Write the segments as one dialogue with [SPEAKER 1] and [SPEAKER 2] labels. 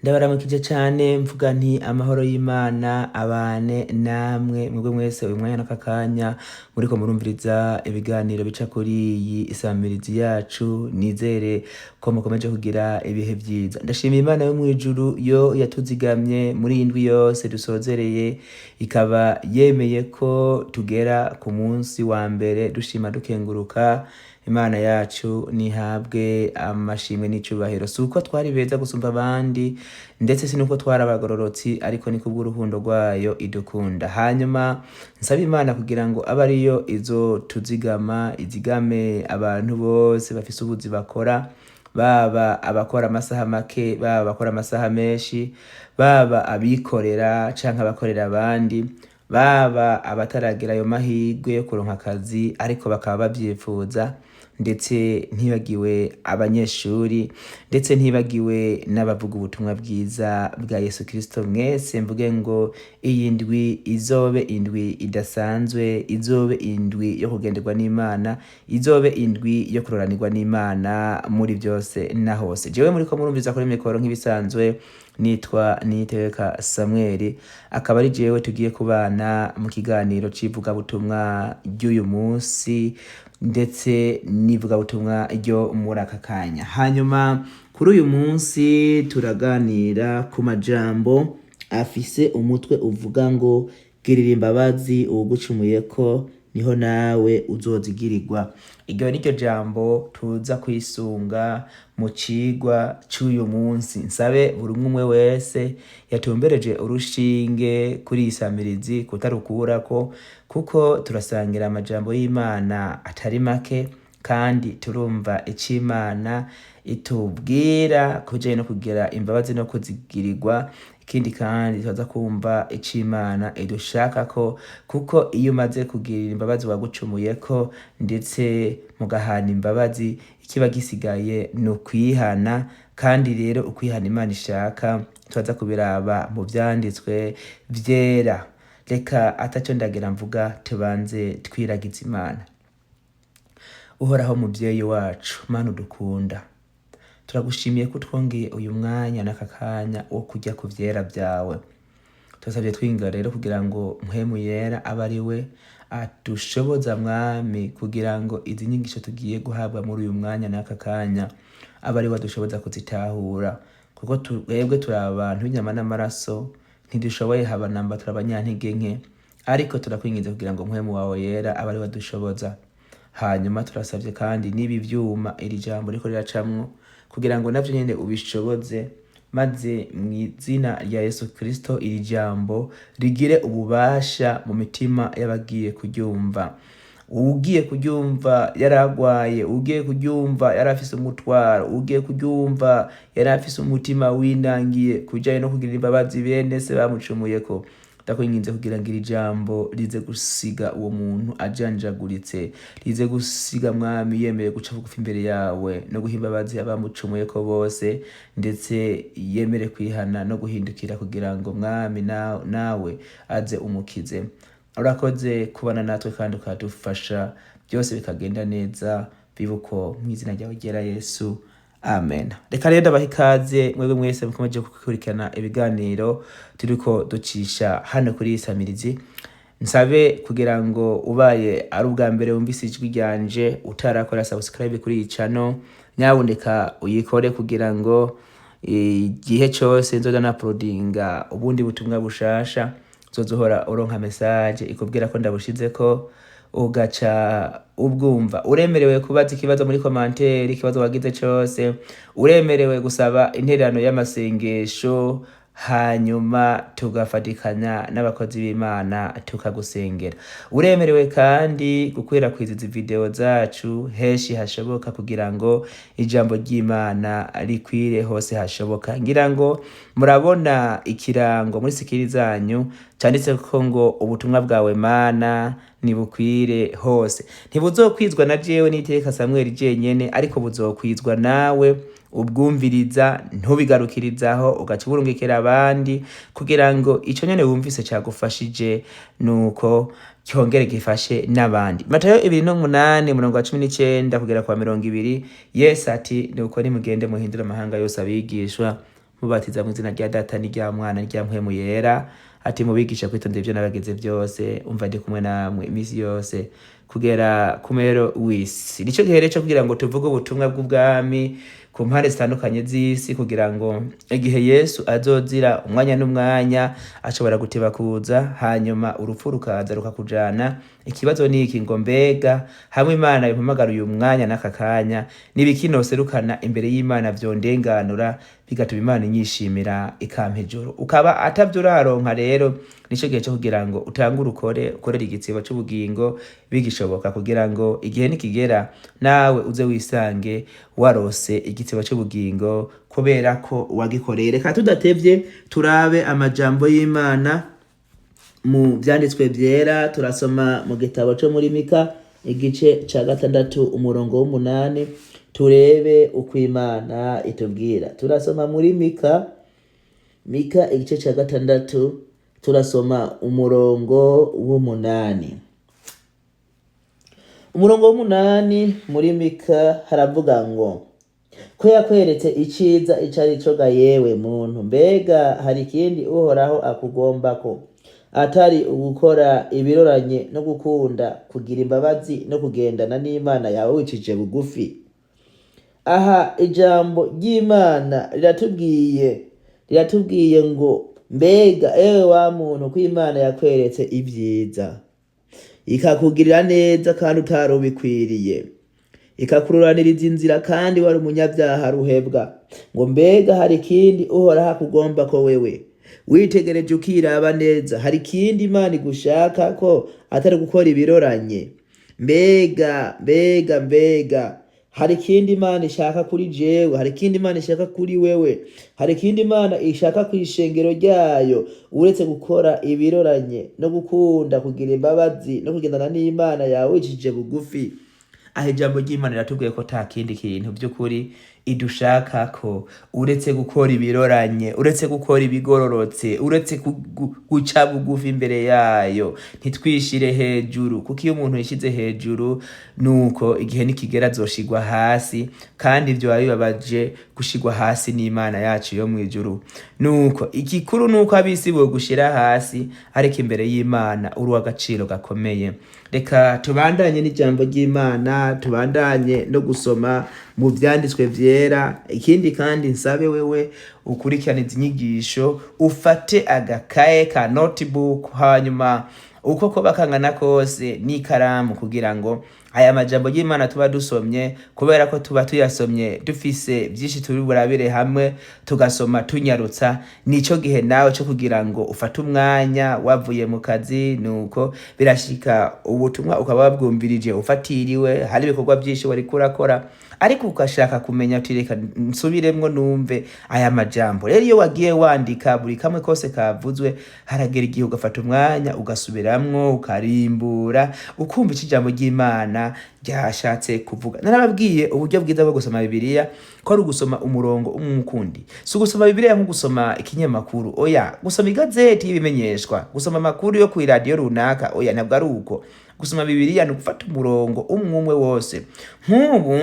[SPEAKER 1] Ndabaramukije cane mvuga nti amahoro y'Imana abane namwe mwebwe mwese uyu mwanya n'aka kanya muriko murumviriza ibiganiro bica kuri iyi isamirizi yacu. Nizere ko mukomeje kugira ibihe vyiza. Ndashimiye Imana yo mw'ijuru yo yatuzigamye muri iyi ndwi yose dusozereye, ikaba yemeye ko tugera ku munsi wa mbere dushima dukenguruka. Imana yacu nihabwe amashimwe n'icubahiro. Si uko twari beza gusumba abandi, ndetse si nuko twari abagororotsi, ariko ni kubw'urukundo rwayo idukunda. Hanyuma nsaba Imana kugira ngo abe ariyo izotuzigama, izigame abantu bose bafise ubuzi bakora, baba abakora amasaha make, baba abakora amasaha menshi, baba abikorera canke abakorera abandi, baba abataragira ayo mahirwe yo kuronka akazi ariko bakaba bavyifuza, ndetse ntibagiwe abanyeshuri, ndetse ntibagiwe n'abavuga ubutumwa bwiza bwa Yesu Kristo. Mwese mvuge ngo iyi ndwi izobe indwi idasanzwe, izobe indwi yo kugenderwa n'Imana, izobe indwi yo kuroranirwa n'Imana muri byose na hose. Jewe muriko murumviza kuri mikoro nk'ibisanzwe nitwa Niyiteka Samweli, akaba ari jewe tugiye kubana mu kiganiro c'ivugabutumwa ry'uyu munsi ndetse n'ivugabutumwa ryo muri aka kanya. Hanyuma kuri uyu munsi turaganira ku majambo afise umutwe uvuga ngo girira imbabazi uwugucumuyeko niho nawe uzozigirirwa. Iryo niryo jambo tuza kwisunga mu cigwa c'uyu munsi. Nsabe buri umwe umwe wese yatumbereje urushinge kuri iyi samirizi kutarukurako, kuko turasangira amajambo y'Imana atari make, kandi turumva ico Imana itubwira ku bijanye no kugira imbabazi no kuzigirirwa. Ikindi kandi turaza kumva ico Imana idushakako, kuko iyo umaze kugirira imbabazi uwagucumuyeko ndetse mugahana imbabazi, ikiba gisigaye ni ukwihana. Kandi rero ukwihana Imana ishaka turaza kubiraba mu vyanditswe vyera. Reka ataco ndagira mvuga, tubanze twiragize Imana. Uhoraho muvyeyi wacu, Mana udukunda, turagushimiye ko utwongeye uyu mwanya n'aka kanya wo kurya ku vyera vyawe. Turasavye twinginga rero kugira ngo Mpwemu Yera abe ari we adushoboza, Mwami, kugira ngo izi nyigisho tugiye guhabwa muri uyu mwanya n'aka kanya abe ari we adushoboza kuzitahura, kuko twebwe turi abantu b'inyama n'amaraso, ntidushoboye haba namba, turi abanyantege nke, ariko turakwinginze kugira ngo Mpwemu wawe Yera abe ari we adushoboza. Hanyuma turasavye kandi n'ibi vyuma iri jambo riko riracamwo kugira ngo navyo nyene ubishoboze, maze mw'izina rya Yesu Kristo iri jambo rigire ububasha mu mitima y'abagiye kuryumva. Uwugiye kuryumva yaragwaye, uwugiye kuryumva yarafise umutwaro, uwugiye kuryumva yarafise umutima winangiye kubijanye no kugirira imbabazi bene se bamucumuyeko, ndakwinginze kugira ngo iri jambo rize gusiga uwo muntu ajanjaguritse, rize gusiga, Mwami, yemeye guca bugufi imbere yawe no guha imbabazi abamucumuyeko bose, ndetse yemere kwihana no guhindukira kugira ngo, Mwami, nawe aze umukize. Urakoze kubana natwe kandi ukadufasha byose bikagenda neza, bibuko mw'izina ryawe ryera Yesu, amen. Reka rero ndabaha ikaze mwebwe mwese mukomeje gukurikirana ibiganiro turiko ducisha hano kuri iyi samirizi. Nsabe kugira ngo ubaye ari ubwa mbere wumvise ijwi ryanje utarakora subscribe kuri iyi channel, nyabuneka uyikore kugira ngo igihe cose nzoza na uploadinga ubundi butumwa bushasha uzoza uronka message ikubwira ko ndabushizeko, ugaca ubwumva. Uremerewe kubaza ikibazo muri commentaire, ikibazo wagize cose, uremerewe gusaba intererano y'amasengesho, hanyuma tugafatikanya n'abakozi b'Imana tukagusengera. Uremerewe kandi gukwirakwiza izi video zacu henshi hashoboka kugira ngo ijambo ry'Imana rikwire hose hashoboka. Ngira ngo murabona ikirango muri sikiri zanyu canditseko ngo ubutumwa bwawe Mana nibukwire hose. Ntibuzokwizwa na jewe n'iteka Samweli jenyene, ariko buzokwizwa nawe ubwumviriza, ntubigarukirizaho, ugaca uburungikira abandi kugira ngo ico nyene wumvise cagufashije nuko cyongere gifashe n'abandi. Matayo 28 umurongo wa 19 kugera kwa 20, Yesu ati nuko nimugende muhindure amahanga yose abigishwa. Mubatiza mu izina rya Data n'irya Mwana n'irya Mpwemu Yera, ati mubigisha kwitondera ivyo nabageze byose, umva ndi kumwe namwe iminsi yose kugera ku mero w'isi. Nico gihe rero co kugira ngo tuvuge ubutumwa bw'ubwami ku mpande zitandukanye z'isi, kugira ngo igihe Yesu azozira umwanya n'umwanya ashobora guteba kuza, hanyuma urupfu rukaza rukakujana. Ikibazo ni iki ngo mbega hamwe Imana impamagara uyu mwanya n'aka kanya, nibiki noserukana imbere y'Imana vyondenganura bigatuma Imana inyishimira ikampa ijuru? Ukaba atavyo uraronka rero, nico gihe co kugira ngo utangure ukore, ukorere igitsibo c'ubugingo bigishoboka, kugira ngo igihe nikigera nawe uze wisange warose igitsibo c'ubugingo kubera ko wagikoreye. Reka tudatevye turabe amajambo y'Imana mu vyanditswe vyera. Turasoma mu gitabo co muri Mika igice ca 6 umurongo w'8, turebe uko Imana itubwira. Turasoma muri Mika igice ca 6, turasoma umurongo w'8. Umurongo w'8 muri Mika haravuga ngo: ko yakweretse iciza ico ari co ga yewe muntu, mbega hari ikindi Uhoraho akugombako atari ugukora ibiroranye no gukunda kugira imbabazi no kugendana n'Imana yawe wicishije bugufi? Aha ijambo ry'Imana riratubwiye ngo mbega ewe wa muntu, ko Imana yakweretse ibyiza, ikakugirira neza kandi utari ubikwiriye, ikakururaniriza inzira kandi wari umunyabyaha ruhebwa, ngo mbega hari ikindi Uhoraho akugomba ko wewe witegereje ukiraba neza? Hari ikindi Imana igushaka ko atari gukora ibiroranye? Mbega mbega mbega hari ikindi Imana ishaka kuri jewe? Hari ikindi Imana ishaka kuri wewe? Hari ikindi Imana ishaka ku ishengero ryayo uretse gukora ibiroranye no gukunda kugira imbabazi no kugendana n'Imana yawe wicishije bugufi? Aho ijambo ry'Imana riratubwiye ko ta kindi kintu by'ukuri idushaka ko uretse gukora ibiroranye, uretse gukora ibigororotse, uretse guca bugufi imbere yayo, ntitwishire hejuru, kuko iyo umuntu yishize hejuru nuko igihe nikigera azoshigwa hasi, kandi ivyo biba bibabaje gushigwa hasi n'Imana yacu yo mw'ijuru. Nuko igikuru nuko ab'isi bogushira hasi, ariko imbere y'Imana uri uw'agaciro gakomeye. Reka tubandanye n'ijambo ry'Imana, tubandanye no gusoma mu vyanditswe vyera. Ikindi kandi nsabe wewe ukurikirana izi nyigisho, ufate agakaye ka notebook, hanyuma uko koba kangana kose n'ikaramu, kugira ngo aya majambo y'Imana tuba dusomye, kubera ko tuba tuyasomye dufise byinshi turi burabire hamwe, tugasoma tunyarutsa, nico gihe nawe cyo kugira ngo ufate umwanya wavuye mu kazi. Nuko birashika ubutumwa ukaba wabwumvirije ufatiriwe, hari ibikorwa byinshi wariko urakora, ariko ugashaka kumenya uti reka nsubiremwo numve aya majambo. Rero iyo wagiye wandika buri kamwe kose kavuzwe, haragera igihe ugafata umwanya ugasubiramwo, ukarimbura, ukumva ico ijambo ry'Imana ryashatse kuvuga. Narababwiye uburyo bwiza bwo gusoma Bibiliya ko ari ugusoma umurongo umwe ukundi. Si ugusoma Bibiliya nko gusoma ikinyamakuru, oya, gusoma igazeti y'ibimenyeshwa, gusoma amakuru yo kw'iradiyo runaka, oya, ntabwo ari uko. Gusoma Bibiliya ni ugufata umurongo umwe umwe wose. Nk'ubu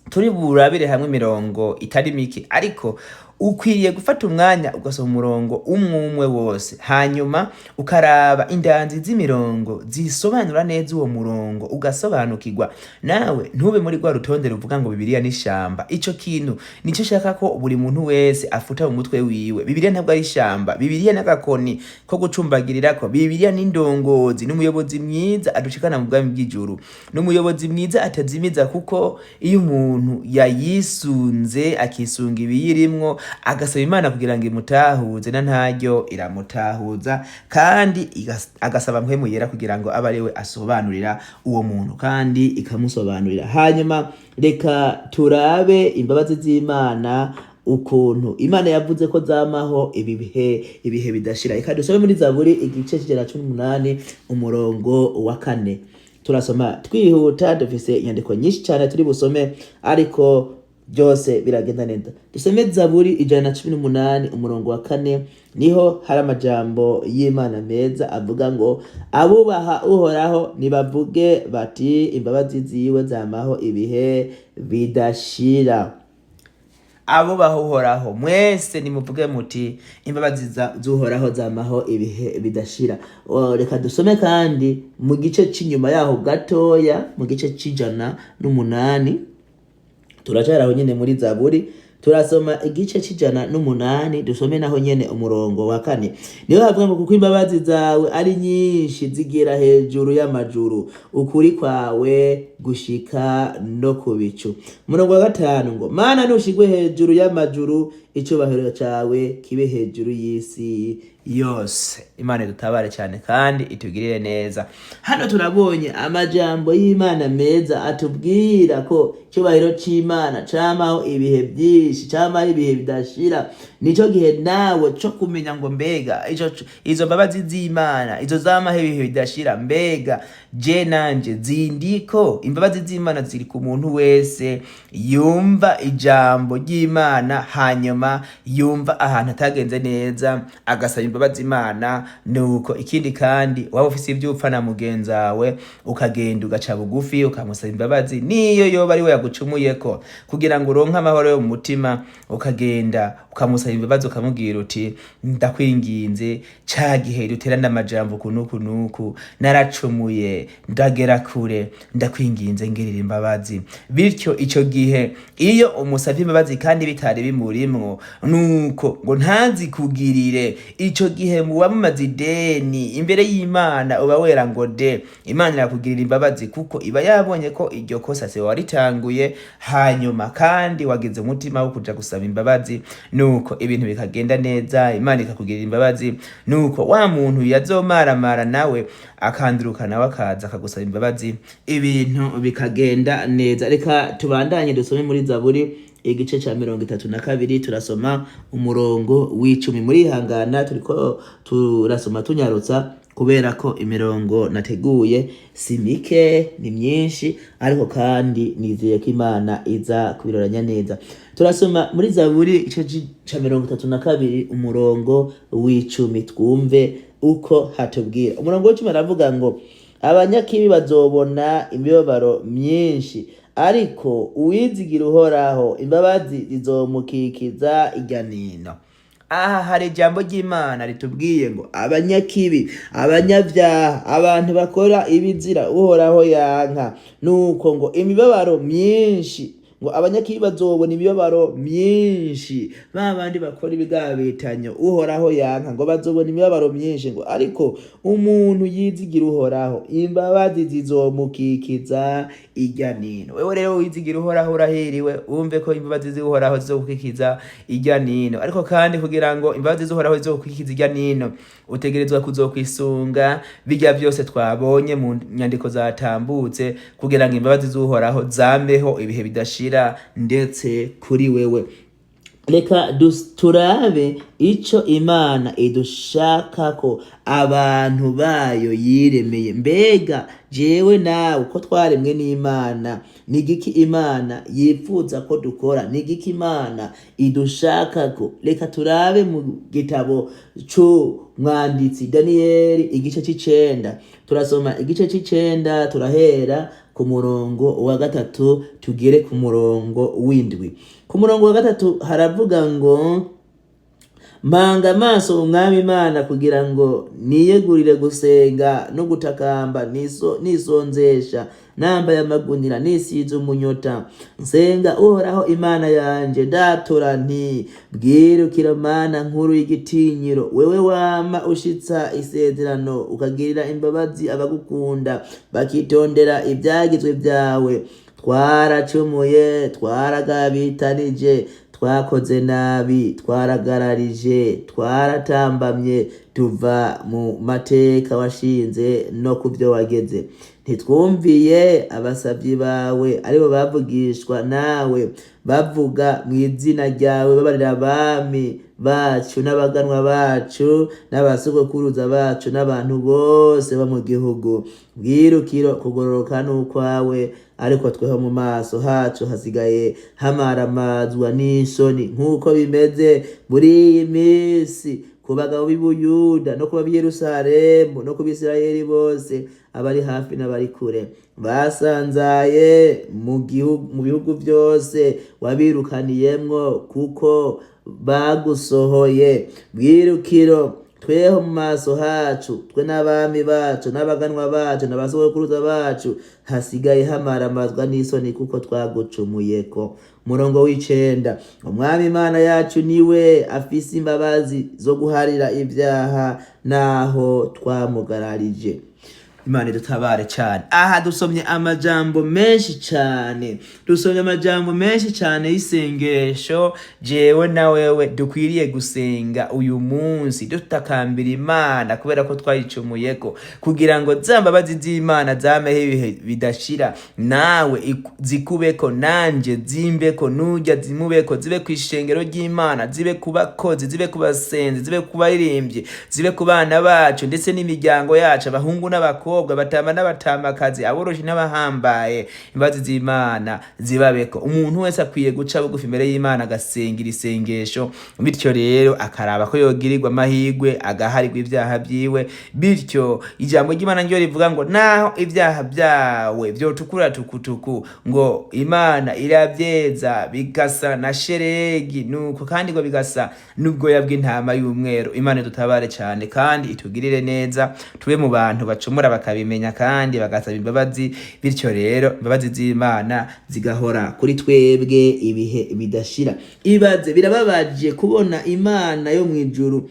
[SPEAKER 1] turi burabire hamwe imirongo itari mike, ariko ukwiriye gufata umwanya ugasoma umurongo umwe umwe wose, hanyuma ukaraba indanzi z'imirongo zisobanura neza uwo murongo, ugasobanukirwa. Nawe ntube muri rwa rutonde ruvuga ngo Bibiliya n'ishamba. Ico kintu nico shaka ko buri muntu wese afuta mu mutwe wiwe. Bibiliya ntabwo ari ishamba, Bibiliya n'agakoni ko gucumbagirirako. Bibiliya n'indongozi, n'umuyobozi mwiza adushikana mu bwami bw'ijuru, n'umuyobozi mwiza atazimiza, kuko iyo umuntu yayisunze akisunga ibiyirimwo, agasaba Imana kugira ngo imutahuze, na ntaryo iramutahuza, kandi agasaba Mpwemu Yera kugira ngo abe ariwe asobanurira uwo muntu, kandi ikamusobanurira. Hanyuma reka turabe imbabazi z'Imana, ukuntu Imana yavuze ko zamaho ibi bihe, ibihe bidashira. Reka dusome muri Zaburi igice 118 umurongo wa 4. Turasoma twihuta, dufise inyandiko nyinshi cyane turi busome, ariko byose biragenda neza. Dusome Zaburi 118 umurongo wa 4, niho hari amajambo y'Imana meza avuga ngo: abubaha Uhoraho nibavuge bati imbabazi ziwe zamaho ibihe bidashira. Abubaha Uhoraho mwese nimuvuge muti: "Imbabazi z'Uhoraho zamaho ibihe bidashira." Oh, reka dusome kandi mu gice c'inyuma yaho gatoya, mu gice c'108. Turacara aho nyene muri Zaburi, turasoma igice c'108, dusome naho nyene umurongo wa 4. Niho havuga ngo: "Kuko imbabazi zawe ari nyinshi, zigera hejuru y'amajuru, ukuri kwawe gushika no ku bicu." Umurongo wa 5 ngo: "Mana, nushigwe hejuru y'amajuru, icubahiro cawe kibe hejuru y'isi yose." Imana idutabare cyane kandi itugirire neza. Hano turabonye amajambo y'Imana meza atubwira ko icyubahiro c'Imana camaho ibihe byinshi, camaho ibihe bidashira. Nico gihe nawe co kumenya ngo: mbega izo mbabazi z'Imana, izo zamaho ibihe bidashira, mbega je nanje zindiko? Imbabazi z'Imana ziri ku muntu wese yumva ijambo ry'Imana, hanyuma yumva ahantu atagenze neza agasaba imbabazi Imana. Nuko ikindi kandi, waba ufise ibyo upfa na mugenzawe, ukagenda ugaca bugufi ukamusaba imbabazi, niyo yoba ari we yagucumuyeko, kugira ngo uronke amahoro yo mu mutima. Ukagenda ukamusaba imbabazi, ukamubwira uti: "Ndakwinginze, ca gihe duterana amajambo uku nuku nuku, naracumuye, ndagera kure, ndakwinginze ngirira imbabazi." Bityo ico gihe iyo umusavye imbabazi kandi bitari bimurimwo, nuko ngo ntazikugirire, ico gihe muba mumaze ideni imbere y'Imana, uba wera ngo de. Imana irakugirira imbabazi kuko iba yabonye ko iryo kosa se waritanguye, hanyuma kandi wagize umutima wo kuja gusaba imbabazi. Nuko ibintu bikagenda neza, Imana ikakugirira imbabazi. Nuko wa muntu yazomaramara nawe akanduruka, nawe akaza akagusaba imbabazi, ibintu bikagenda neza. Reka tubandanye dusome muri Zaburi igice ca 32, turasoma umurongo w'10. Murihangana, turiko turasoma tunyarutsa kubera ko imirongo nateguye si mike, ni myinshi, ariko kandi nizeye ko Imana iza kubiroranya neza. Turasoma muri Zaburi igice ca 32, umurongo w'10, twumve uko hatubwira. Umurongo w'10 aravuga ngo: "Abanyakibi bazobona imibabaro myinshi, ariko uwizigira Uhoraho imbabazi zizomukikiza irya nino." Aha hari ijambo ry'Imana ritubwiye ngo abanyakibi, abanyabyaha, abantu bakora ibizira Uhoraho yanka, nuko ngo imibabaro myinshi, ngo abanyakibi bazobona imibabaro myinshi. Ba bandi bakora ibigabitanyo Uhoraho yanka, ngo bazobona imibabaro myinshi, ngo ariko umuntu yizigira Uhoraho imbabazi zizomukikiza irya nino. Wewe rero wizigira Uhoraho urahiriwe, wumve ko imbabazi z'Uhoraho zizogukikiza irya nino. Ariko kandi kugira ngo imbabazi z'Uhoraho zizogukikiza irya nino, utegerezwa kuzokwisunga bijya byose twabonye mu nyandiko zatambutse, kugira ngo imbabazi z'Uhoraho zameho ibihe bidashira ndetse kuri wewe. Reka turabe ico Imana idushakako abantu bayo yiremeye. Mbega jewe nawe ko twaremwe n'Imana, ni igiki Imana yifuza ko dukora? Ni igiki Imana idushakako? Reka turabe mu gitabo c'umwanditsi Daniyeli igice c'9. Turasoma igice c'9, turahera ku murongo wa 3 tugere ku murongo w'7. Ku murongo wa 3 haravuga ngo: "Mpanga amaso Umwami Imana kugira ngo niyegurire gusenga no gutakamba nisonzesha, nambaye amagunira, nisize umunyota. Nsenga Uhoraho Imana yanje, ndatura nti: Bwirukira Mana nkuru y'igitinyiro, wewe wama ushitsa isezerano ukagirira imbabazi abagukunda bakitondera ibyagizwe byawe. Twaracumuye, twaragabitanije, twakoze nabi, twaragararije, twaratambamye tuva mu mateka washinze no ku byo wageze. Ntitwumviye abasavyi bawe, aribo bavugishwa nawe bavuga mu izina ryawe, babarira abami bacu n'abaganwa bacu n'abasogokuruza bacu n'abantu bose bo mu gihugu. Bwirukiro, kugororoka n'ukwawe." Ariko tweho mu maso hacu hasigaye hamaramazwa n'isoni, nk'uko bimeze muri iyi minsi ku bagabo b'i Buyuda no ku b'i Yerusalemu no ku Bisirayeli bose, abari hafi n'abari kure, basanzaye mu bihugu byose wabirukaniyemwo, kuko bagusohoye bwirukiro. Tweho mu maso hacu, twe n'abami bacu n'abaganwa bacu n'abasogokuruza bacu, hasigaye hamaramazwa n'isoni kuko twagucumuyeko. Umurongo w'9: Umwami Imana yacu niwe afise imbabazi zo guharira ibyaha naho twamugararije. Imana idutabare cyane. Aha dusomye amajambo menshi cyane, dusomye amajambo menshi cyane y'isengesho jewe na wewe dukwiriye gusenga uyu munsi, dutakambira Imana kubera ko twayicumuyeko, kugira ngo za mbabazi z'Imana zameho ibihe bidashira, nawe zikubeko, nanje zimbeko, nujya zimubeko, zibe ku ishengero ry'Imana, zibe ku bakozi, zibe ku basenzi, zibe ku baririmbyi, zibe ku bana bacu ndetse n'imiryango yacu, abahungu n'abakobwa, batama n'abatamakazi, aboroshi n'abahambaye. Imbabazi z'Imana zibabeko. Umuntu wese akwiye guca bugufi imbere y'Imana, agasenga isengesho, bityo rero akaraba ko yogirirwa amahirwe agaharirwa ibyaha byiwe. Bityo ijambo ry'Imana ryo rivuga ngo naho ibyaha byawe vyotukura tukutuku, ngo Imana irabyeza bigasa na sheregi, nuko kandi ngo bigasa n'ubwoya bw'intama y'umweru. Imana idutabare cyane kandi itugirire neza, tube mu bantu bacumura bakabimenya kandi bagasaba imbabazi, bityo rero imbabazi z'Imana zigahora kuri twebwe ibihe bidashira. Ibaze, birababaje kubona Imana yo mu ijuru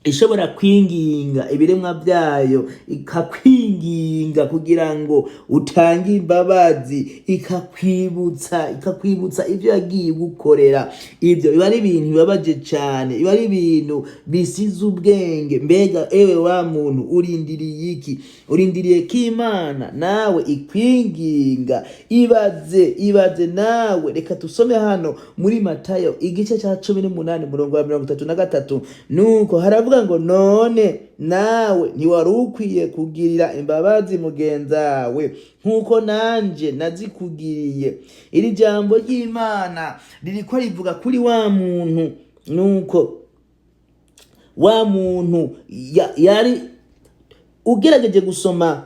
[SPEAKER 1] ishobora kwinginga ibiremwa byayo, ikakwinginga kugira ngo utange imbabazi, ikakwibutsa ibyo yagiye gukorera. Ibyo biba ari ibintu bibabaje cyane, biba ari ibintu bisize ubwenge. Mbega ewe wa muntu, urindiriye iki? Urindiriye ko Imana nawe ikwinginga? Ibaze, ibaze nawe. Reka dusome hano muri Matayo igice cya 18, umurongo wa 33. Nuko haravuga ngo: "None nawe ntiwari ukwiye kugirira imbabazi mugenzawe nk'uko nanje nazikugiriye?" Iri jambo ry'Imana ririko rivuga kuri wa muntu. Nuko wa muntu yari ugerageje gusoma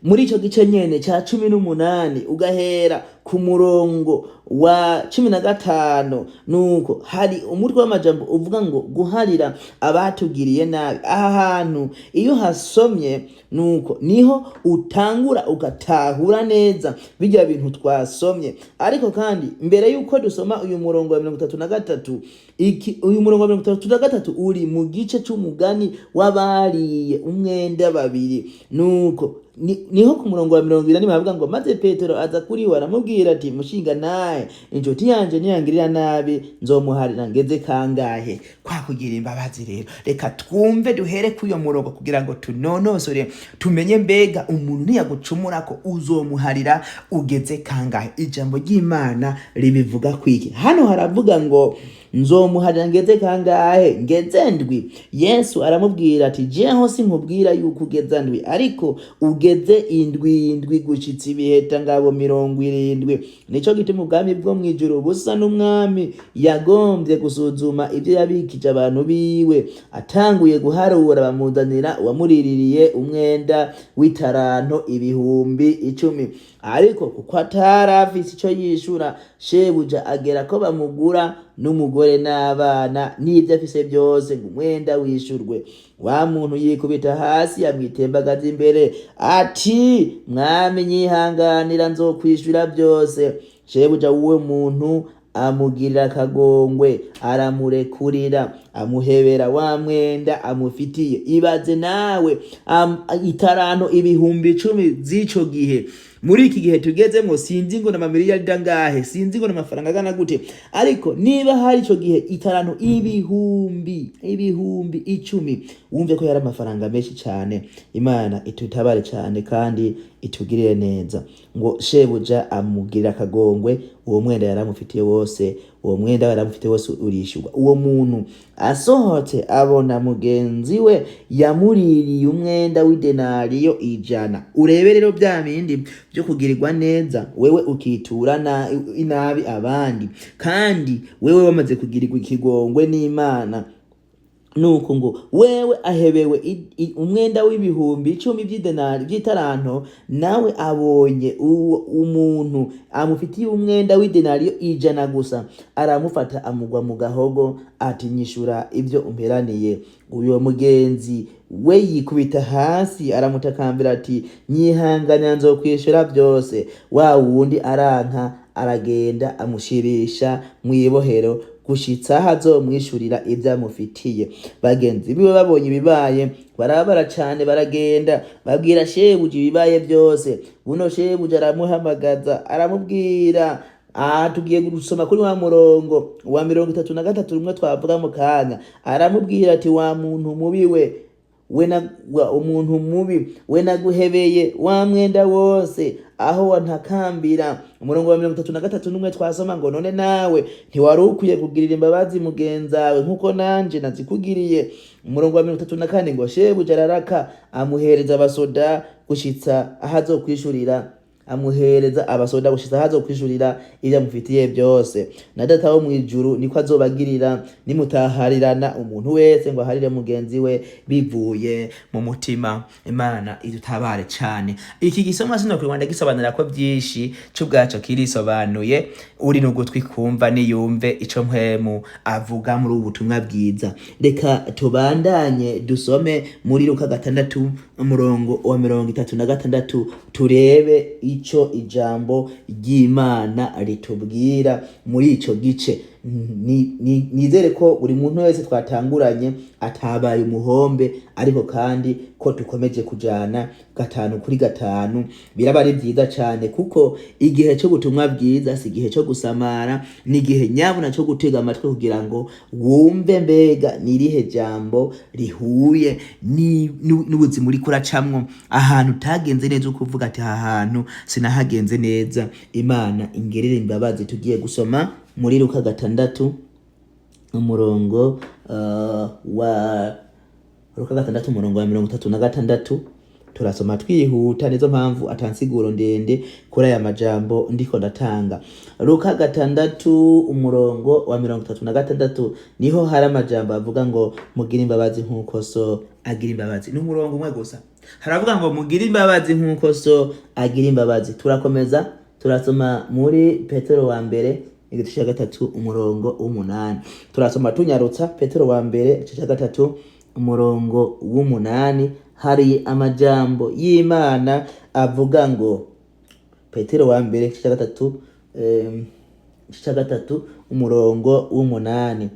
[SPEAKER 1] muri ico gice nyene ca 18, ugahera ku murongo wa 15, nuko hari umutwe w'amajambo uvuga ngo "Guharira abatugiriye nabi". Aha hantu iyo hasomye, nuko niho utangura ugatahura neza bijya bintu twasomye. Ariko kandi mbere yuko dusoma uyu murongo wa 33, iki uyu murongo wa 33 uri mu gice c'umugani w'abariye umwenda babiri. Nuko niho ku murongo wa 21 bavuga ngo: "Maze Petero aza kuri we, aramubwira ati: Mushinga naye, inshuti yanje niyangirira nabi nzomuharira ngeze kangahe?" Kwa kugira imbabazi rero, reka twumve, duhere kuri uyo murongo kugira ngo tunonosore, tumenye mbega umuntu niyagucumurako uzomuharira ugeze kangahe? Ijambo ry'Imana ribivuga kwiki? Hano haravuga ngo: "Nzomuharira ngeze kangahe? Ngeze ndwi?" Yesu aramubwira ati: "Jeho sinkubwira yuko ugeza ndwi, ariko ugeze indwi indwi gushitsa ibiheta ngabo 70. Nico gituma ubwami bwo mw'ijuru busa n'umwami yagombye gusuzuma ibyo yabikije abantu biwe. Atanguye guharura, bamuzanira uwamuriririye umwenda w'itaranto 10,000. Ariko kuko atari afise ico yishura, shebuja agera ko bamugura n'umugore n'abana n'ibyo afise byose, ngo umwenda wishurwe. Wa muntu yikubita hasi, amwitembagaza imbere ati: Mwami, nyihanganira, nzokwishura byose. Shebuja w'uwo muntu amugirira akagongwe, aramurekurira, amuhebera wa mwenda amufitiye." Ibaze nawe, itaranto 10,000 z'ico gihe, muri iki gihe tugezemwo sinzi ngo n'amamiliyaridi angahe, sinzi ngo n'amafaranga angana gute, ariko niba hari ico gihe itaranto 10,000, wumve ko yari amafaranga menshi cyane. Imana itutabare cyane kandi itugirire neza. Ngo shebuja amugirira akagongwe, uwo mwenda yaramufitiye wose. Uwo mwenda baramufite wose urishurwa. Uwo muntu asohotse abona mugenzi we yamuririye umwenda w'idenariyo 100. Urebe rero bya bindi byo kugirirwa neza, wewe ukitura inabi abandi, kandi wewe wamaze kugirirwa ikigongwe n'Imana. Nuko ngo wewe ahebewe umwenda w'10,000 by'idenari by'itaranto, nawe abonye uwo umuntu amufitiye umwenda w'idenariyo 100 gusa, aramufata amugwa mu gahogo ati: "Nyishura ibyo umperaniye." Uyo mugenzi we yikubita hasi aramutakambira ati: "Nyihanganya, nzokwishura byose." Wa wundi aranka, aragenda amushirisha mw'ibohero gushitsa aho azomwishurira ibyo amufitiye. Bagenzi biwe babonye ibibaye barabara cane, baragenda babwira shebuja ibibaye byose. Buno shebuja aramuhamagaza, aramubwira. Aha tugiye gusoma kuri wa murongo wa 33, rumwe twavuga mu kanya. Aramubwira ati: "Wa muntu mubi we, we na wa umuntu mubi we, naguhebeye wa mwenda wose aho wantakambira." Umurongo wa 33 n'umwe twasoma ngo: "None nawe ntiwari ukwiye kugirira imbabazi mugenzawe nk'uko nanje nazikugiriye?" Umurongo wa 34 ngo: "Shebuja araraka, amuhereza abasoda gushitsa aho azokwishurira, amuhereza abasoda gushitsa aho azokwishurira ibyo amufitiye byose. Na Data wo mw'ijuru niko azobagirira nimutaharirana, umuntu wese ngo aharire mugenzi we bivuye mu mutima." Imana idutabare cane. Iki gisomwa sinokwirirwa ndagisobanura ko byinshi, c'ubwaco kirisobanuye. Uri n'ugutwi kumva niyumve ico Mpwemu avuga muri ubu butumwa bwiza. Reka tubandanye dusome muri Luka 6, umurongo wa 36, turebe ico ijambo ry'Imana ritubwira muri ico gice. Nizere ko buri muntu wese twatanguranye atabaye umuhombe, ariko kandi ko dukomeje kujana gatanu kuri gatanu. Biraba ari byiza cane, kuko igihe c'ubutumwa bwiza si igihe co gusamara, ni igihe nyabuna co gutega amatwi kugira ngo wumve mbega nirihe jambo rihuye n'ubuzima uriko uracamwo, ahantu utagenze neza ukuvuga ati: "Aha hantu sinahagenze neza, Imana ingerere imbabazi." Tugiye gusoma muri Luka 6, umurongo wa Luka 6, umurongo wa 36. Turasoma twihuta, nizo mpamvu atansiguro ndende kuri aya majambo ndiko ndatanga. Luka 6, umurongo wa 36, niho hari amajambo avuga ngo: "Mugire imbabazi nk'uko so agira imbabazi." Ni umurongo umwe gusa, haravuga ngo: "Mugire imbabazi nk'uko so agira imbabazi." Turakomeza turasoma muri Petero wa mbere, igice cya 3, umurongo w'8. Turasoma tunyarutsa. Petero wa mbere, igice cya 3, umurongo w'8, hari amajambo y'Imana avuga ngo, Petero wa mbere, igice cya 3, igice cya 3, umurongo w'8,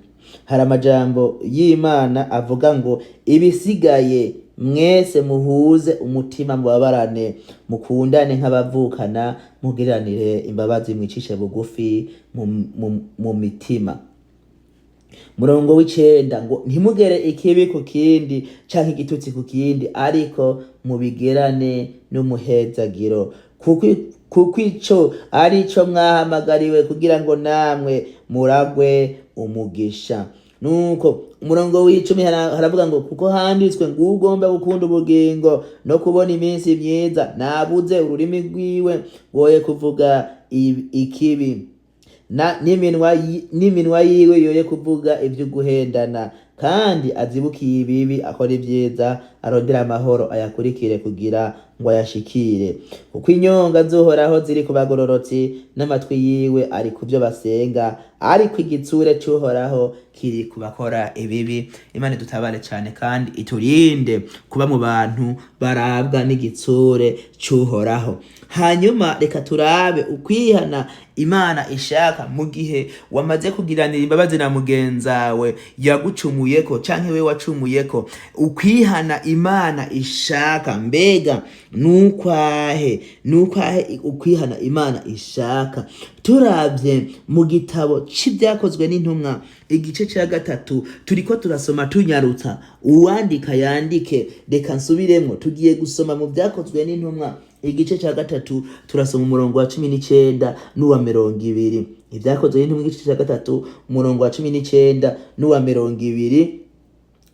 [SPEAKER 1] hari amajambo y'Imana avuga ngo: "Ibisigaye mwese muhuze umutima, mubabarane, mukundane nk'abavukana, mugiranire imbabazi, mwicishe bugufi mu mitima." Murongo w'9 ngo: "Ntimugere ikibi ku kindi canke igitutsi ku kindi, ariko mubigerane n'umuhezagiro, kuko ico ari co mwahamagariwe, kugira ngo namwe muragwe umugisha." Nuko umurongo w'10 haravuga ngo: "Kuko handitswe ngo: ugomba gukunda ubugingo no kubona iminsi myiza, nabuze ururimi rwiwe rwoye kuvuga ikibi, n'iminwa yiwe yoye kuvuga ivy'uguhendana. Kandi azibukiye ibibi, akora ibyiza, arondera amahoro, ayakurikire kugira ngo ayashikire. Kuko inyonga z'Uhoraho ziri ku bagororotsi, n'amatwi yiwe ari ku byo basenga, ariko igitsure c'Uhoraho kiri ku bakora ibibi." Imana idutabare cyane kandi iturinde kuba mu bantu barabwa n'igitsure c'Uhoraho. Hanyuma reka turabe ukwihana Imana ishaka mu gihe wamaze kugiranira imbabazi na mugenzawe yagucumuyeko canke we wacumuyeko. Ukwihana Imana ishaka mbega nukwahe? Ukwihana Imana ishaka, turavye mu gitabo c'Ibyakozwe n'Intumwa, igice ca 3, turiko turasoma tunyarutsa, uwandika yandike. Reka nsubiremwo, tugiye gusoma mu Byakozwe n'Intumwa, igice cya 3, turasoma umurongo wa 19 n'uwa 20. Ibyakozwe n'Intumwa igice cya 3, umurongo wa 19 n'uwa 20,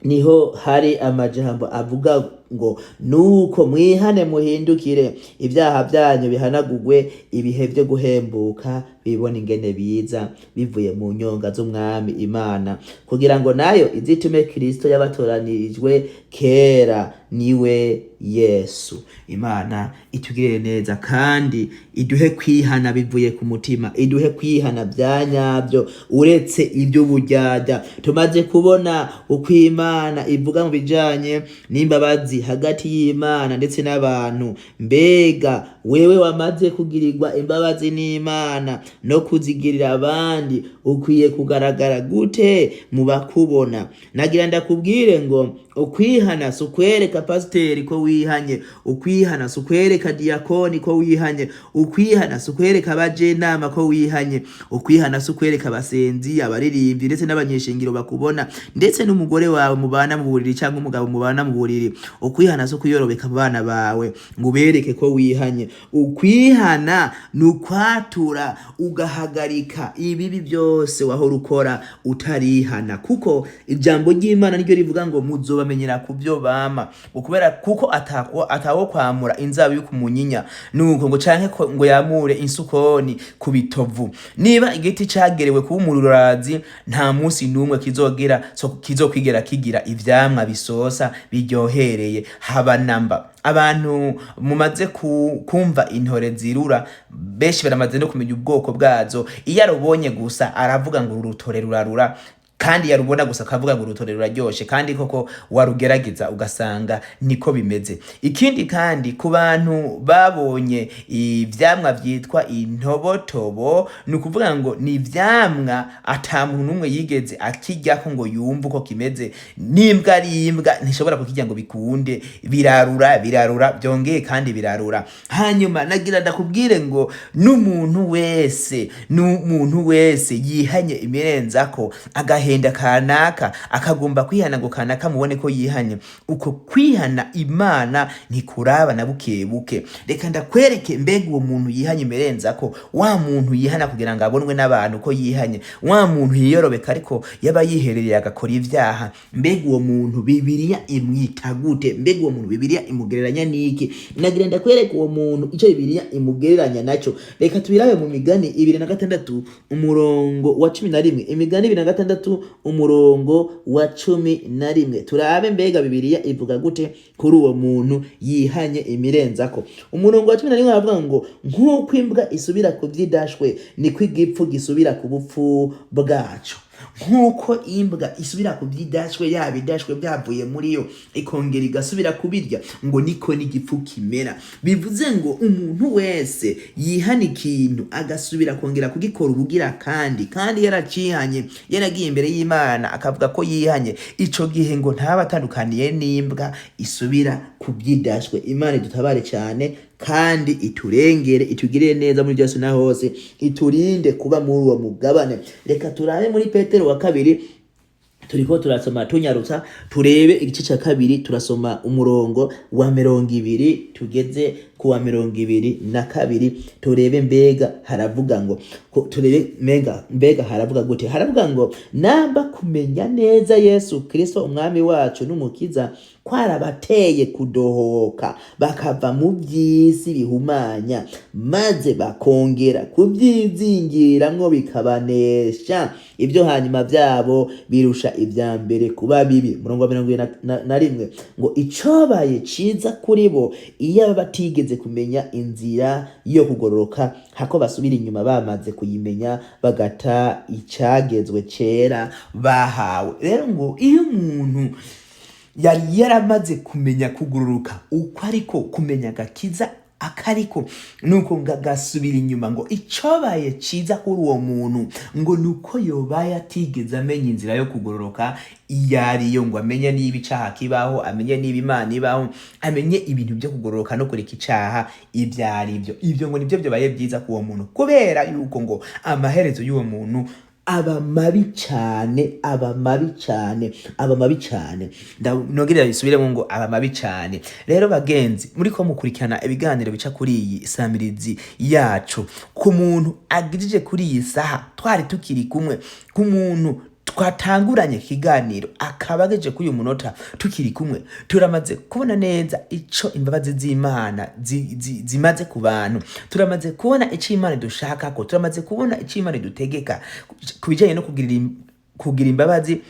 [SPEAKER 1] niho hari amajambo avuga ngo: "Nuko mwihane, muhindukire, ibyaha byanyu bihanagugwe, ibihe byo guhembuka bibona ingene biza bivuye mu nyonga z'Umwami Imana, kugira ngo nayo izitume Kristo yabatoranirijwe kera, niwe Yesu." Imana itugirire neza kandi iduhe kwihana bivuye ku mutima, iduhe kwihana bya nyabyo, uretse iby'uburyarya. Tumaze kubona uko Imana ivuga mu bijanye n'imbabazi hagati y'Imana ndetse n'abantu. Mbega wewe wamaze kugirirwa imbabazi n'Imana no kuzigirira abandi, ukwiye kugaragara gute mu bakubona? Nagira ndakubwire ngo ukwihana si ukwereka pasiteri ko wihanye, ukwihana si ukwereka diyakoni ko wihanye, ukwihana si ukwereka abajenama ko wihanye, ukwihana si ukwereka abasenzi, abaririmbyi ndetse n'abanyeshingiro bakubona, ndetse n'umugore wawe mubana mu buriri cyangwa umugabo mubana mu buriri. Ukwihana si ukuyorobeka abana bawe ngo ubereke ko wihanye. Ukwihana ni ukwatura, ugahagarika ibibi byose wahora ukora utarihana, kuko ijambo ry'Imana niryo rivuga ngo: "Muzobamenyera ku byo bama." Ngo kubera kuko atawo kwamura inzabibu ku munyinya, nuko ngo canke ngo yamure insukoni ku bitovu. Niba igiti cagerewe kuba umururazi, nta munsi n'umwe kizogira so, kizokwigera kigira ivyamwa bisosa biryohereye, haba namba. Abantu mumaze kumva intore zirura, benshi baramaze no kumenya ubwoko bwazo. Iyo arubonye gusa aravuga ngo: "Uru rutore rurarura." Kandi yarubona gusa akavuga ngo: "Urutore ruraryoshe." Kandi koko warugerageza ugasanga niko bimeze. Ikindi kandi, ku bantu babonye ivyamwa vyitwa intobotobo, ni ukuvuga ngo ni ivyamwa ata muntu n'umwe yigeze akiryako ngo yumve uko kimeze. N'imbwa ari imbwa ntishobora kukirya ngo bikunde. Birarura, birarura byongeye kandi birarura. Hanyuma nagira ndakubwire ngo n'umuntu wese yihanye imirenzako, agahenda kanaka, akagomba kwihana ngo kanaka mubone ko yihanye, uko kwihana Imana ntikuraba na buke buke. Reka ndakwereke. Mbega uwo muntu yihanye imirenzako, wa muntu yihana kugira ngo abonwe n'abantu ko yihanye, wa muntu yiyorobeka ariko yaba yiherereye agakora ivyaha, mbega uwo muntu Bibiliya imwita gute? Mbega uwo muntu Bibiliya imugereranya n'iki? Nagira ndakwereka uwo muntu icyo Bibiliya imugereranya naco. Reka tubirabe mu Migani 26, umurongo wa 11. Imigani 26, umurongo wa 11, turabe mbega Bibiliya ivuga gute kuri uwo muntu yihanye imirenzako. Umurongo wa 11 aravuga ngo: "Nk'uko imbwa isubira ku vyidashwe, niko igipfu gisubira ku bupfu bwaco." Nk'uko imbwa isubira ku byidashwe, yaba idashwe byavuye muri yo, ikongera igasubira kubirya, ngo niko n'igipfu kimera. Bivuze ngo umuntu wese yihana ikintu agasubira kongera kugikora ubugira kandi yaracihanye, yaragiye imbere y'Imana akavuga ko yihanye, ico gihe ngo ntaba atandukaniye n'imbwa isubira ku byidashwe. Imana idutabare cyane kandi iturengere, itugirire neza muri byose na hose, iturinde kuba muri uwo mugabane. Reka turabe muri Petero wa kabiri. Turiko turasoma tunyarutsa. Turebe igice cya 2, turasoma umurongo wa 20 tugeze ku wa 22. Turebe mbega haravuga ngo turebe mbega haravuga gute. Haravuga ngo: "Namba kumenya neza Yesu Kristo Umwami wacu n'Umukiza kwarabateye kudohoka bakava mu by'isi bihumanya, maze bakongera kubyizingiramwo bikabanesha, ibyo hanyuma byabo birusha ibya mbere kuba bibi." Murongo wa 21 ngo: "Icobaye ciza kuri bo iyo batigeze kumenya inzira yo kugororoka, hako basubira inyuma bamaze kuyimenya, bagata icagezwe cera bahawe." Rero ngo iyo umuntu yari yaramaze kumenya kugororoka uko, ariko kumenya agakiza akariko, nuko ngo agasubira inyuma, ngo icobaye ciza kuri uwo muntu ngo nuko yobaye atigeze amenya inzira yo kugororoka iyo ariyo, ngo amenye niba icaha kibaho, amenye niba Imana ibaho, amenye ibintu byo kugororoka no kureka icaha ibyo ari byo. Ibyo ngo nibyo byabaye byiza k'uwo muntu, kubera yuko ngo amaherezo y'uwo muntu Aba mabi cane, aba mabi cane, aba mabi cane. Nongere bisubiremo ngo aba mabi cane. Rero bagenzi, muriko mukurikirana ibiganiro bica kuri iyi samirizi yacu, ku muntu agijije kuri iyi saha twari tukiri kumwe, ku muntu twatanguranye ikiganiro akaba agejeje kuri uyu munota tukiri kumwe, turamaze kubona neza ico imbabazi z'Imana zimaze ku bantu. Turamaze kubona ico Imana idushakako, turamaze kubona ico Imana idutegeka ku bijanye no kugira imbabazi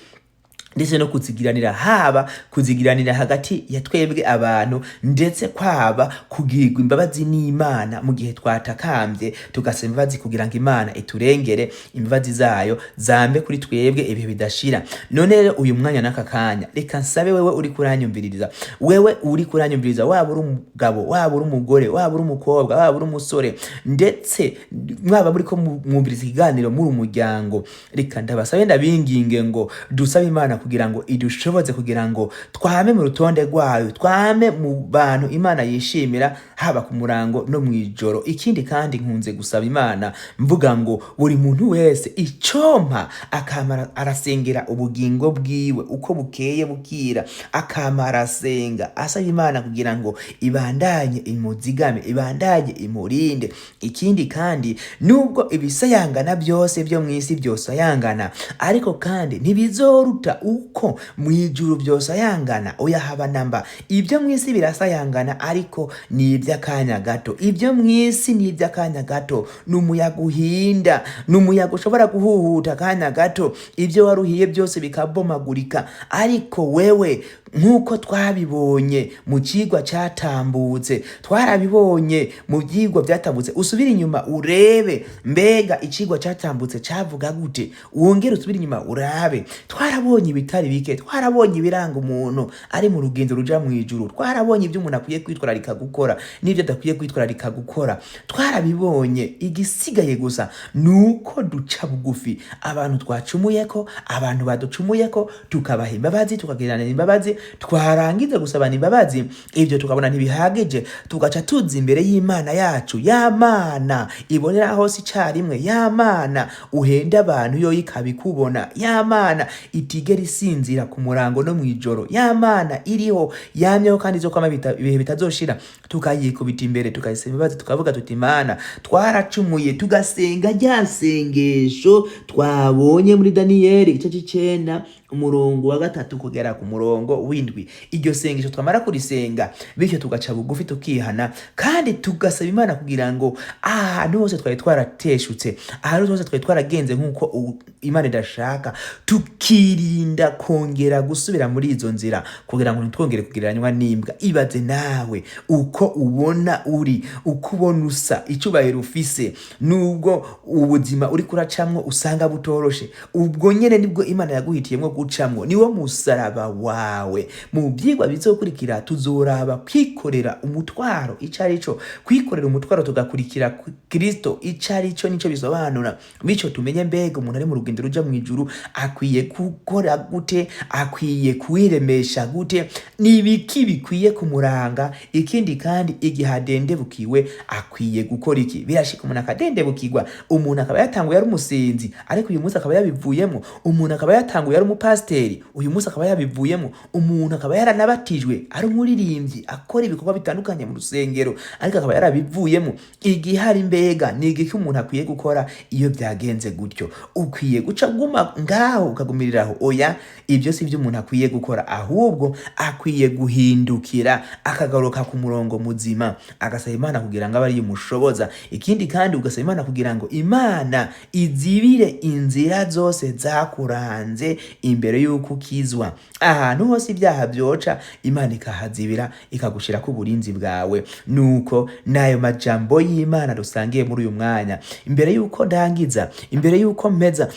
[SPEAKER 1] ndetse no kuzigiranira, haba kuzigiranira hagati ya twebwe abantu, ndetse kwaba kugirirwa imbabazi n'Imana mu gihe twatakambye tugasaba imbabazi kugira ngo Imana iturengere, imbabazi zayo zambe kuri twebwe ibihe bidashira. None rero uyu mwanya n'aka kanya, reka nsabe wewe uri kuranyumviririza, wewe uri kuranyumviriza, waba uri umugabo, waba uri umugore, waba uri umukobwa, waba uri umusore, ndetse mwaba muriko mwumviriza ikiganiro muri umuryango, reka ndabasabe, ndabinginge ngo dusabe Imana kugira ngo idushoboze, kugira ngo twame mu rutonde rwayo, twame mu bantu Imana yishimira, haba ku murango no mu ijoro. Ikindi kandi, nkunze gusaba Imana mvuga ngo buri muntu wese icompa akama arasengera ubugingo bwiwe uko bukeye bukira, akama arasenga asaba Imana kugira ngo ibandanye imuzigame, ibandanye imurinde. Ikindi kandi, nubwo ibisayangana byose byo mu isi byosayangana, ariko kandi ntibizoruta uko mu ijuru byosayangana. Oya, haba namba. Ibyo mu isi birasayangana, ariko ni iby'akanya gato. Ibyo mu isi ni iby'akanya gato, ni umuyaga uhinda, ni umuyaga ushobora guhuhuta akanya gato, ibyo waruhiye byose bikabomagurika. Ariko wewe, nk'uko twabibonye mu cigwa catambutse, twarabibonye mu vyigwa vyatambutse, usubire inyuma urebe mbega icigwa catambutse cavuga gute, wongere usubire inyuma urabe. Twarabonye ibitari bike, twarabonye ibiranga umuntu ari mu rugendo ruja mu ijuru, twarabonye ibyo umuntu akwiye kwitwararika gukora n'ibyo adakwiye kwitwararika gukora, twarabibonye. Igisigaye gusa ni uko duca bugufi abantu twacumuyeko, abantu baducumuyeko, tukabaha imbabazi, tukagiranira imbabazi. Twarangiza gusabana imbabazi, ibyo tukabona ntibihagije, tugaca tuza imbere y'Imana yacu, ya Mana ibonera hose icarimwe, ya Mana uhenda abantu yo ikabikubona, ya Mana itigera isinzira ku murango no mw'ijoro, ya Mana iriho, yamyeho kandi izokwama ibihe bitazoshira. Tukayikubita imbere, tukayisaba imbabazi, tukavuga tuti: "Mana, twaracumuye." Tugasenga rya sengesho twabonye muri Daniyeli igice c'icenda, umurongo wa 3 kugera ku murongo w'7. Iryo sengesho twamara kurisenga bityo, tugaca bugufi, tukihana, kandi tugasaba Imana kugira ngo ahantu hose twari twarateshutse, ahantu hose twari twaragenze nk'uko Imana idashaka, tukirinda kongera gusubira muri izo nzira, kugira ngo ntitwongere kugereranywa n'imbwa. Ibaze nawe uko ubona uri, uko ubona usa, icyubahiro ufise, nubwo ubuzima uri kuracamwo usanga butoroshe, ubwo nyene nibwo Imana yaguhitiyemwo gucamwo, niwo musaraba wawe. Mu byigwa bizokurikira tuzoraba kwikorera umutwaro ico ari cyo, kwikorera umutwaro tugakurikira Kristo ico ari cyo, nico bisobanura. Bityo tumenye mbega umuntu ari mu rugendo ruja mu ijuru akwiye gukora gute, akwiye kwiremesha gute, ni ibiki bikwiye kumuranga. Ikindi kandi, igihe adendebukiwe akwiye gukora iki? Birashika umuntu akadendebukirwa, umuntu akaba yatanguye ari umusinzi, ariko uyu munsi akaba yabivuyemo. Umuntu akaba yatanguye ari umupasiteri, uyu munsi akaba yabivuyemo. Umuntu akaba yaranabatijwe ari umuririmbyi, akora ibikorwa bitandukanye mu rusengero, ariko akaba yarabivuyemo. Igihari mbega ni igiki umuntu akwiye gukora iyo byagenze gutyo? Ukwiye guca guma ngaho ukagumiriraho? Oya, ibyo si byo umuntu akwiye gukora. Ahubwo akwiye guhindukira, akagaruka ku murongo muzima, agasaba Imana kugira ngo abe ariyo umushoboza. Ikindi kandi, ugasaba Imana kugira ngo Imana izibire inzira zose zakuranze imbere y'uko ukizwa. Ahantu hose ibyaha byoca, Imana ikahazibira, ikagushirako uburinzi bwawe. Nuko n'ayo majambo y'Imana dusangiye muri uyu mwanya. Imbere y'uko ndangiza, imbere y'uko mpeza.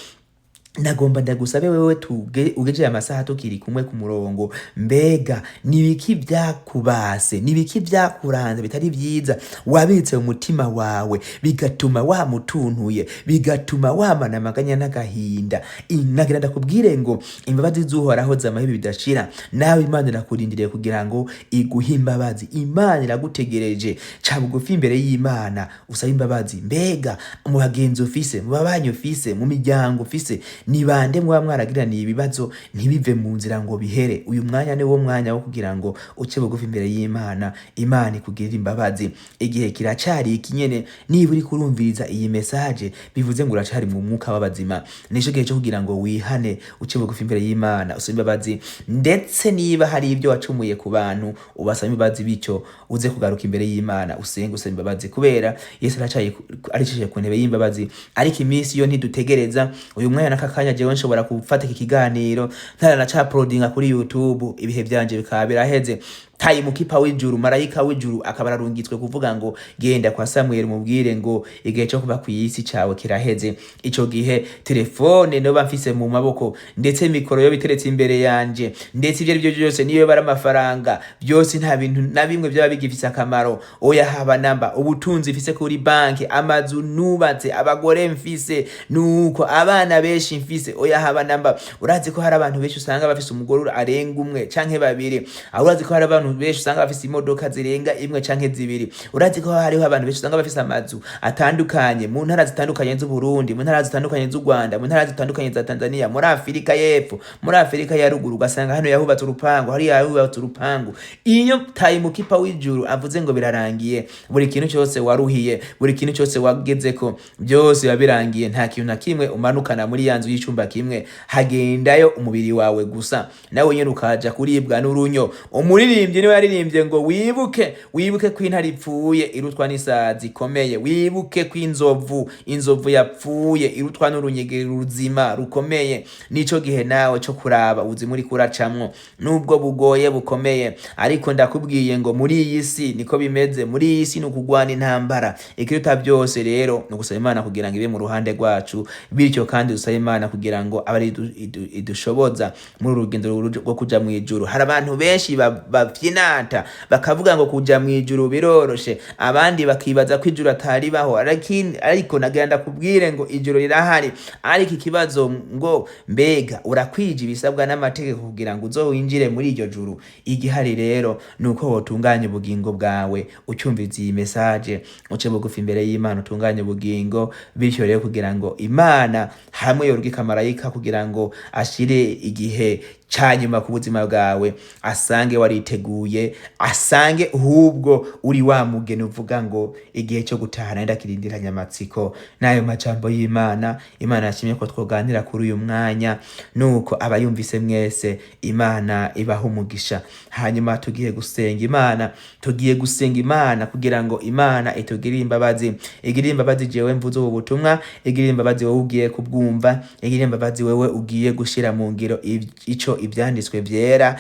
[SPEAKER 1] Nagomba ndagusabe wewe ugejeje amasaha tukiri kumwe ku murongo, mbega nibiki vyakubase, nibiki vyakuranze bitari vyiza wabitse mu mutima wawe, bigatuma wamutuntuye, bigatuma wamana amaganya n'agahinda? Nagira ndakubwire ngo imbabazi z'Uhoraho zamaho ibihe bidashira. Nawe Imana irakurindiriye kugira ngo iguhe imbabazi. Imana iragutegereje. Ca bugufi imbere y'Imana usabe imbabazi. Mbega mu bagenzi ufise, mu babanyi ufise, mu miryango ufise, ni bande muba mwaragiraniye ibibazo ntibive mu nzira ngo bihere? Uyu mwanya ni wo mwanya wo kugira ngo uce bugufi imbere y'Imana, Imana ikugirire imbabazi. Igihe kiracari iki nyene. Niba uriko urumviriza iyi message, bivuze ngo uracari mu mwuka w'abazima. Nico gihe cyo kugira ngo wihane, uce bugufi imbere y'Imana, usabe imbabazi. Ndetse niba hari ibyo wacumuye ku bantu, ubasaba imbabazi, bityo uze kugaruka imbere y'Imana, usenge usaba imbabazi, kubera Yesu aracaye, aricaye ku ntebe y'imbabazi. Ariko iminsi yo ntidutegereza. Uyu mwanya n'aka kanya, jewe nshobora gufata iki kiganiro ntaranaca uploadinga kuri YouTube, ibihe vyanje bikaba biraheze. Tayimukipa w'ijuru, marayika w'ijuru, akaba ararungitswe kuvuga ngo: "Genda kwa Samuel, mubwire ngo igihe cyo kuba kw'isi cawe kiraheze." Ico gihe telefone noba mfise mu maboko, ndetse mikoro yo biteretse imbere yanje, ndetse ivyo arivyo byose, niyo bari amafaranga, byose nta bintu na bimwe byaba bigifise akamaro, oya, haba namba. Ubutunzi mfise kuri banki, amazu nubatse, abagore mfise, nuko abana benshi mfise, oya, haba namba. Urazi ko hari abantu benshi usanga bafise umugore arenga umwe canke babiri. Aho urazi ko hari abantu benshi usanga bafise imodoka zirenga imwe canke zibiri. Urazi ko hariho abantu benshi usanga bafise amazu atandukanye mu ntara zitandukanye z'Uburundi, mu ntara zitandukanye z'u Rwanda, mu ntara zitandukanye za Tanzania, muri Afurika y'Epfo, muri Afurika ya Ruguru, ugasanga hano yahubatse urupangu, hariya yahubatse urupangu. Iyo tayimukipa w'ijuru avuze ngo birarangiye, buri kintu cyose waruhiye, buri kintu cyose wagezeko, byose biba birangiye. Nta kintu na kimwe umanukana muri ya nzu y'icumba kimwe. Hagendayo umubiri wawe gusa, nawe nyene ukaja kuribwa n'urunyo. Umuririmbyi niwe yaririmbye ngo: "Wibuke, wibuke ko intare ipfuye irutwa n'isazi ikomeye, wibuke ko inzovu yapfuye irutwa n'urunyegeri ruzima rukomeye." Nico gihe nawe co kuraba ubuzima uriko uracamwo, nubwo bugoye bukomeye. Ariko ndakubwiye ngo muri iyi si niko bimeze. Muri iyi si ni ukugwana intambara. Ikiruta byose rero ni ugusaba Imana kugira ngo ibe mu ruhande rwacu, bityo kandi dusaba Imana kugira ngo abe ari idushoboza muri uru rugendo rwo kuja mu ijuru. Hari abantu benshi bavyinata bakavuga ngo kuja mu ijuru biroroshe, abandi bakibaza ko ijuru ataribaho. Ariko nagira ndakubwire ngo ijuru rirahari. Ariko ikibazo ngo: mbega urakwije ibisabwa n'amategeko kugira ngo uzowinjire muri iryo juru? Igihari rero ni uko wotunganya ubugingo bwawe. Ucyumviza iyi message, uce bugufi imbere y'Imana, utunganye ubugingo, bityo rero kugira ngo Imana hamwe yorugika marayika kugira ngo ashire igihe ca nyuma ku buzima bwawe, asange wariteguye, asange ahubwo uri wa mugeni uvuga ngo: "Igihe cyo gutaha nari ndakirindiranye amatsiko." N'ayo majambo y'Imana, Imana yashimye ko twoganira kuri uyu mwanya, nuko abayumvise mwese, Imana ibaha umugisha. Hanyuma tugiye gusenga Imana, tugiye gusenga Imana kugira ngo Imana itugirire imbabazi, igirire imbabazi jewe mvuze ubu butumwa, igirire imbabazi wowe ugiye kubwumva, igirire imbabazi wewe ugiye gushira mu ngiro ico ivyanditswe vyera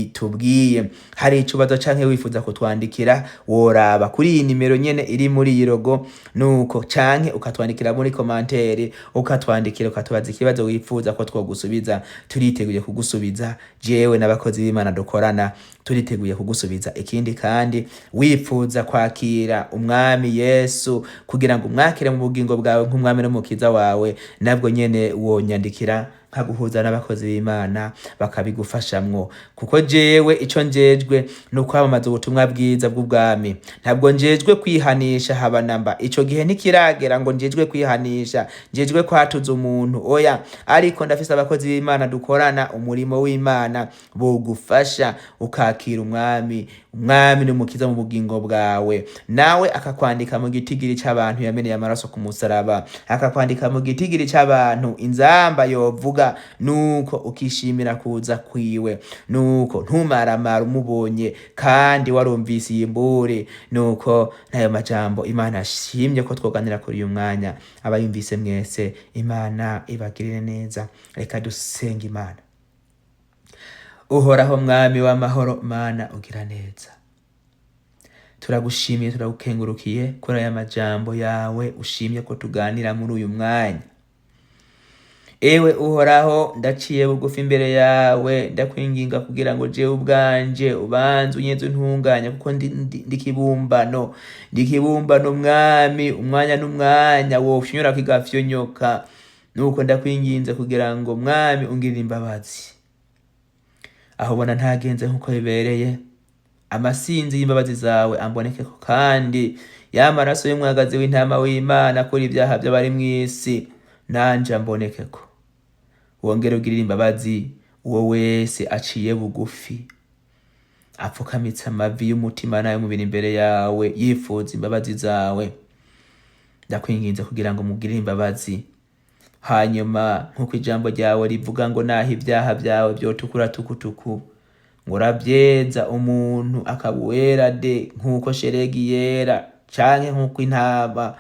[SPEAKER 1] bitubwiye. Hari ikibazo canke wifuza kutwandikira, woraba kuri iyi nimero nyene iri muri iyi logo, nuko canke ukatwandikira muri commentaire, ukatwandikira ukatubaza ikibazo wifuza ko twogusubiza. Turiteguye kugusubiza. Jewe n'abakozi b'Imana dukorana turiteguye kugusubiza. Ikindi kandi, wifuza kwakira Umwami Yesu kugira ngo umwakire mu bugingo bwawe nk'umwami n'umukiza wawe, nabwo nyene wonyandikira nkaguhuza n'abakozi b'Imana bakabigufashamwo, kuko jewe ico njejwe ni ukwamamaza ubutumwa bwiza bw'ubwami. Ntabwo njejwe kwihanisha, haba namba. Ico gihe ntikiragera ngo njejwe kwihanisha, njejwe kwatuza umuntu, oya. Ariko ndafise abakozi b'Imana dukorana umurimo w'Imana bogufasha ukakira Umwami n'Umukiza mu bugingo bwawe, nawe akakwandika mu gitigiri c'abantu yameneye amaraso ku musaraba, akakwandika mu gitigiri c'abantu inzamba yovuga, nuko ukishimira kuza kwiwe, nuko ntumaramara umubonye kandi warumvise iyi mburi. Nuko n'ayo majambo Imana ashimye ko twoganira kuri uyu mwanya, abayumvise mwese, Imana ibagirire neza. Reka dusenga Imana. Uhoraho Mwami w'amahoro, Mana ugira neza, turagushimiye, turagukengurukiye kuri aya majambo yawe ushimye ko tuganira muri uyu mwanya. Ewe Uhoraho, ndaciye bugufi imbere yawe, ndakwinginga kugira ngo jewe ubwanje ubanze unyeze untunganye, kuko ndi kibumbano, ndi kibumbano Mwami, umwanya n'umwanya wofyonyora kigafyonyoka. Nuko ndakwinginze kugira ngo Mwami ungirire imbabazi. Aho ubona ntagenze nk'uko bibereye, amasinzi y'imbabazi zawe ambonekeko, kandi ya maraso y'umwagazi w'intama w'Imana kuri ibyaha by'abari mw'isi nanje ambonekeko. Wongere ugirire imbabazi uwo wese aciye bugufi, apfukamitse amavi y'umutima n'ay'umubiri imbere yawe, yifuza imbabazi zawe. Ndakwinginze kugira ngo mugirire imbabazi. Hanyuma nk'uko ijambo ryawe rivuga ngo naho ibyaha byawe byotukura tukutuku, ngo urabyeza umuntu akaba uwera de nk'uko sheregi yera, canke nk'uko intama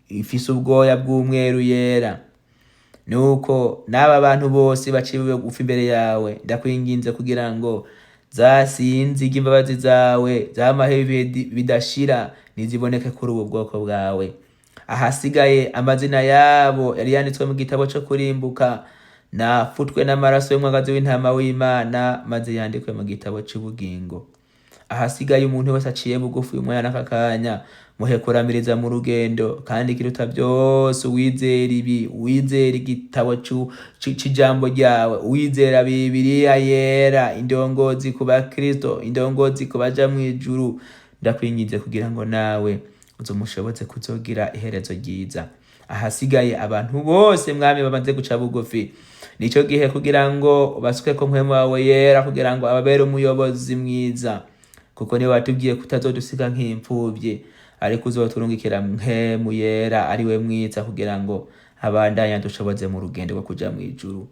[SPEAKER 1] ifise ubwoya bw'umweru yera. Nuko n'aba bantu bose baciye bugufi imbere yawe, ndakwinginze kugira ngo zasinzige imbabazi zawe zamaho ibihe bidashira niziboneke kuri ubu bwoko bwawe. Ahasigaye amazina yabo yari yanditswe mu gitabo co kurimbuka nafutwe n'amaraso y'umwagazi w'intama w'Imana, maze yandikwe mu gitabo c'ubugingo. Ahasigaye umuntu wese aciye bugufi uyu mwanya n'aka kanya, muhe kuramiriza mu rugendo, kandi ikiruta byose uwizera ibi, uwizera igitabo c'ijambo ryawe, uwizera Bibiliya yera, indongozi ku bakristo, indongozi ku baja mw'ijuru, ndakwinginze kugira ngo nawe uzomushobotse kuzogira iherezo ryiza. Ahasigaye abantu bose Mwami bamaze guca bugufi, nico gihe kugira ngo ubasukeko mpwemu wawe yera, kugira ngo ababere umuyobozi mwiza, kuko niwe watubwiye kutazodusiga nk'imfuvyi, ariko uzoturungikira mpwemu yera ari we mwiza, kugira ngo abandanye adushoboze mu rugendo rwo kuja mw'ijuru.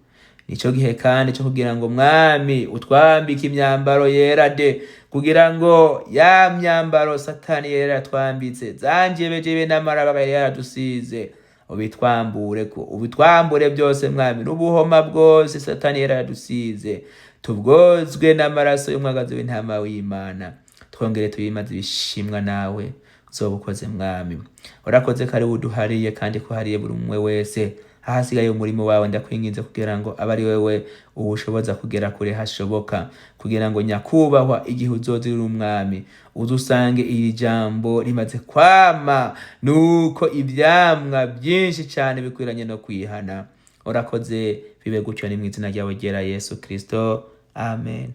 [SPEAKER 1] Nico gihe kandi co kugira ngo Mwami utwambike imyambaro yera de, kugira ngo ya myambaro Satani yera yatwambitse, zanjebejebe n'amaraba yari yaradusize, ubitwambureko, ubitwambure byose Mwami, n'ubuhoma bwose Satani yari yaradusize, tubwozwe n'amaraso y'umwagazi w'intama w'Imana, twongere tuyimaze ibishimwa nawe uzoba ukoze. Mwami, urakoze ko ari uduhariye kandi ko hariye buri umwe wese. Ahasigaye umurimo wawe ndakwinginze kugira ngo abe ari wewe uwushoboza kugera kure hashoboka, kugira ngo nyakubahwa igihe uzozirira umwami uze usange iri jambo rimaze kwama, nuko ivyamwa byinshi cyane bikwiranye no kwihana. Urakoze, bibe gutyo, ni mu izina ryawe ryera Yesu Kristo, amen.